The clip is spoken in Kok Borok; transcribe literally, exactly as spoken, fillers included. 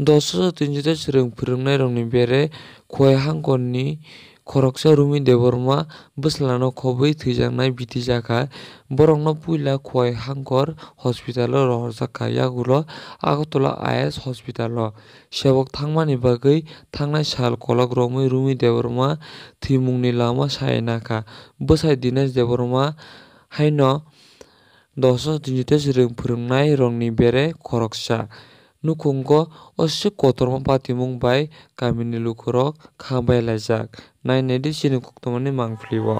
Doso tini joto swrwng phwrwngnairokni bere Khowai hangkorni khoroksa Rumi Debbarma bwslano khobwi thwijaknai bitijakha. Borokno puila Khowai hangkor hospitalo rohorjakha, yagulo Agartala I S hospitalo. Sebok thangmani bagwi thangnai sal kolok romwi Rumi Debbarma thwimungni lama sai nakha. Bwsai Dinesh Debbarma haino doso tini joto swrwng phwrwngnairokni bere khoroksa. Nukhungo aswk kotorma patimung bai kamini lukurok kha bailaijak. Nai naidi chini koktwmani mangpili o.